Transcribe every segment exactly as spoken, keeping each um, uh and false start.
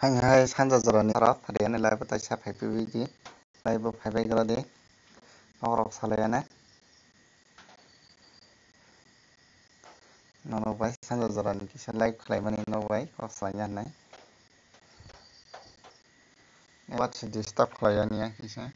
Haino hai sanja jorani oro phatiyani live o taisa phaiphaiwi di. Live o phaibai gra di. Nokrok salai anai. Nono bai sanja jorani kisa live khlaimani no bai kok salai anai. Watch disturb khlai ani ya kisa.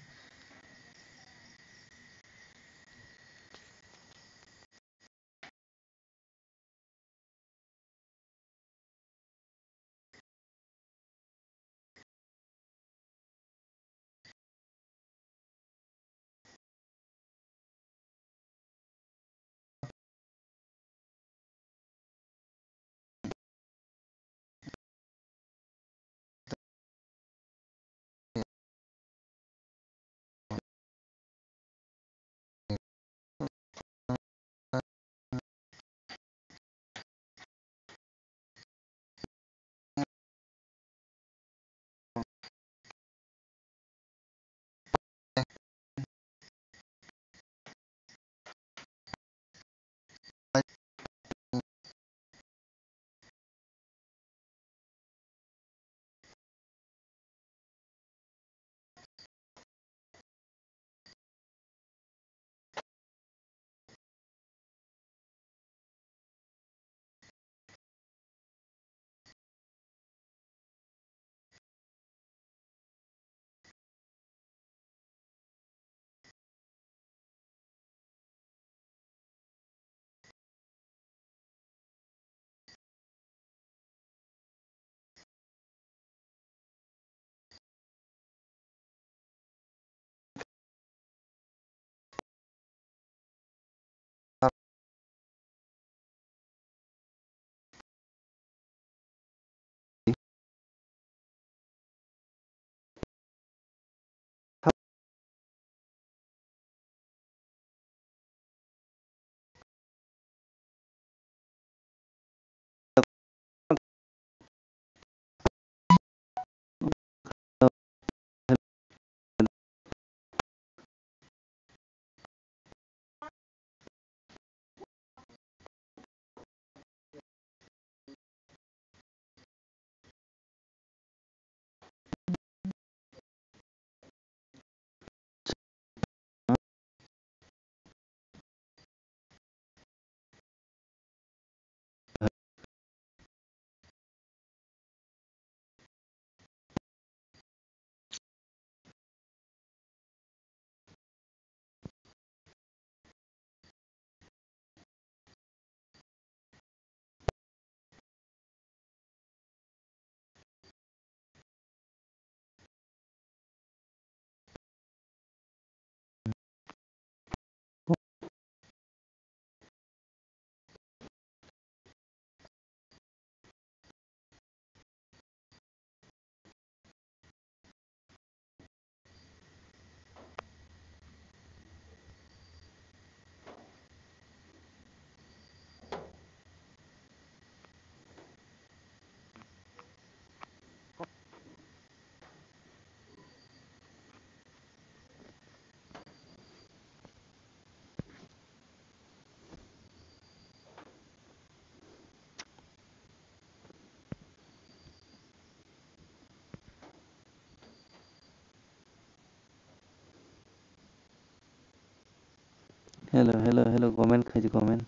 Hello, hello, hello, comment khaidi, comment.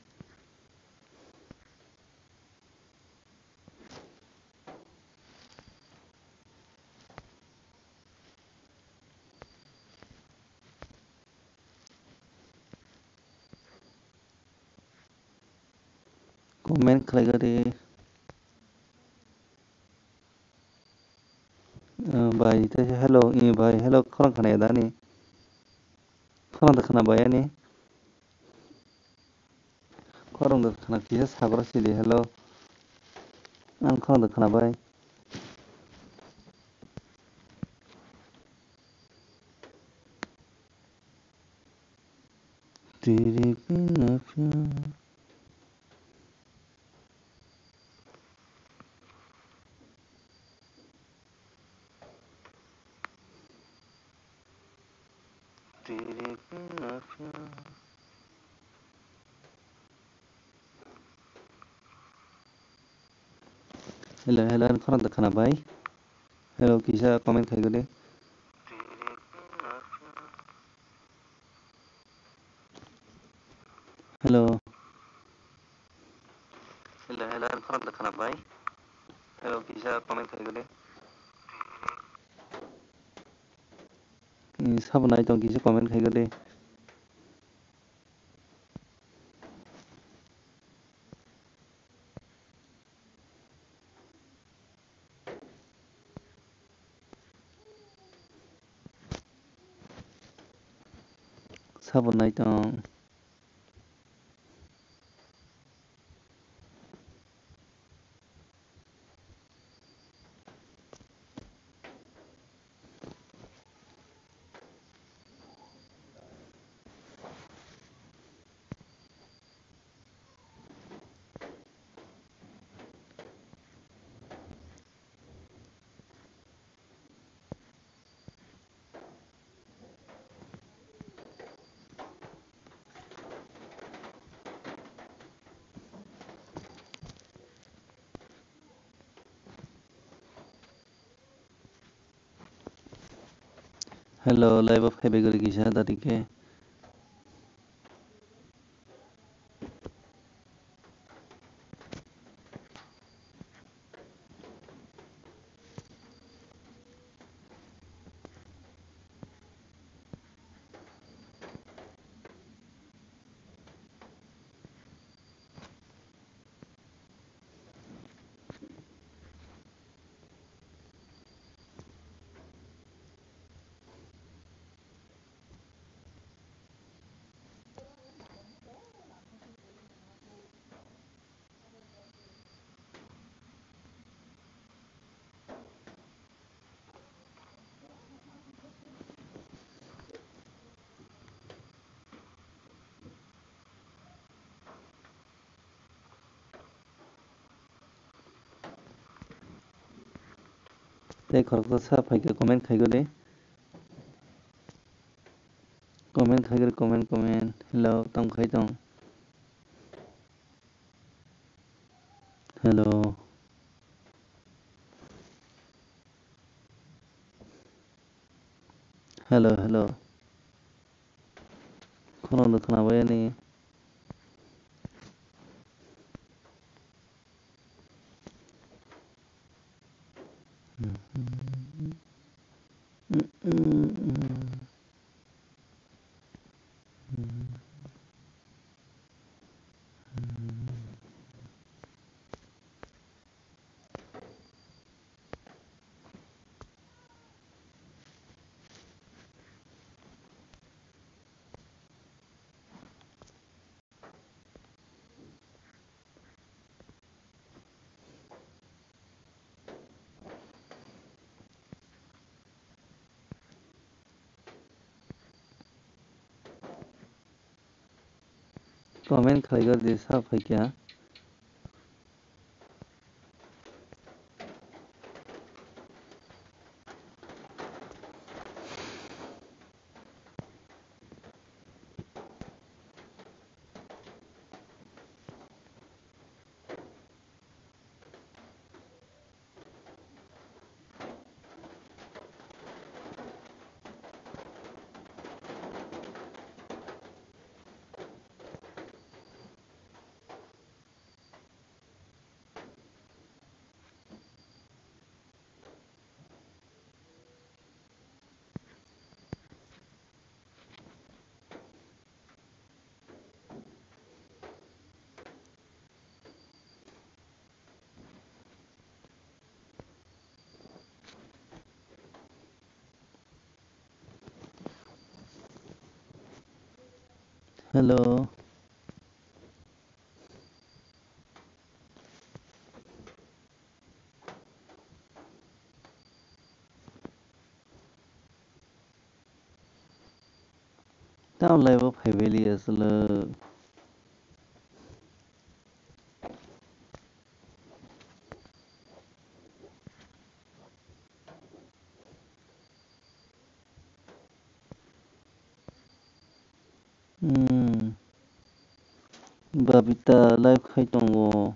Comment khlai gari. Ah, bai, tei hello, i bai, hello, khorang khna ya dani. Khorang da khna bai ani. Khorang da khna kisa sagra sili, hello. Ang khorang da khna bai. तेरे बिना प्यार। Hello, hello, ang khorang da khna bai. Hello, kisa comment khai gode. Hello. Hello, hello, ang khorang da khana bai. Hello, kisa comment khai gode. Sabo nai tong kisa comment khai gode. Sabo nai tong. Hello, live of Hebegori kisa tadi ke. Tei khoroksa sa phaikhe comment khaigo de. Comment khaigo de, comment, comment. Hello, tamo khai tong. Hello. Hello, hello. Khorang no khwnabaiyani. Comment khlai gor di, sa phaikha. Hello. Tamo live o phaibai liya aswk. Hmm. Babita live khai tongo.